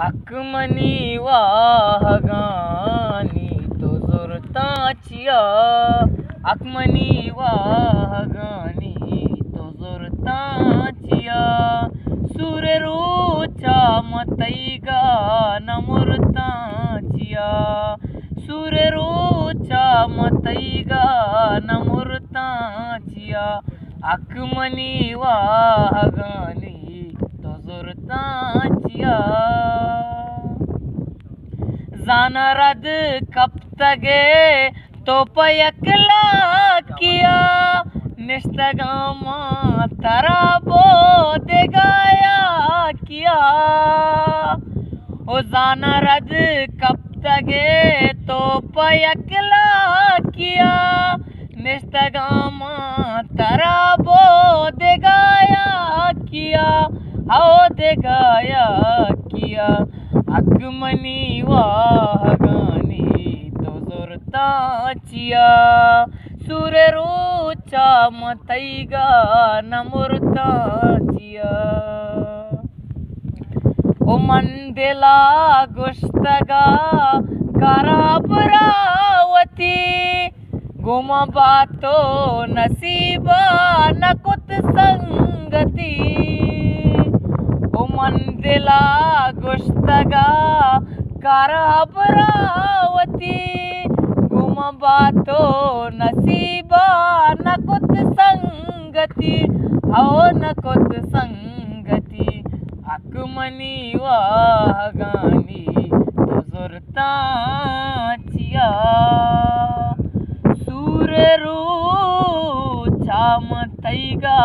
حق منی واہگانی تو زرتاں چیا؟ حق منی واہگانی تو زرتاں چیا؟ سور روچا من تئیگا نہ مرتاں چیا؟ سور روچا من تئیگا نہ مرتاں چیا؟ حق منی واہگانی تو زرتاں چیا؟ زانا رد کپتگے تو پہ یک لاکیا، نشتگاں ما ترا بودگایا کیا؟ او زانا رد کپتگے تو پہ یک لاکیا، نشتگاں ما ترا بودگایا کیا، ہو دگایا کیا؟ حق منی واہگانی تو زرتاں چیا؟ سور روچا من تئیگا نہ مرتاں چیا؟ او من دلا گوشتگا کارا برا وتی، گوں من با تو نصیبا نہ کت سنگتی۔ او من دلا گوشتگا کارا برا وتی، گوں من با تو نصیبا نہ کت سنگتی، ہو نہ کت سنگتی۔ حق منی واہگانی تو زرتاں چیا؟ سور روچا من تئیگا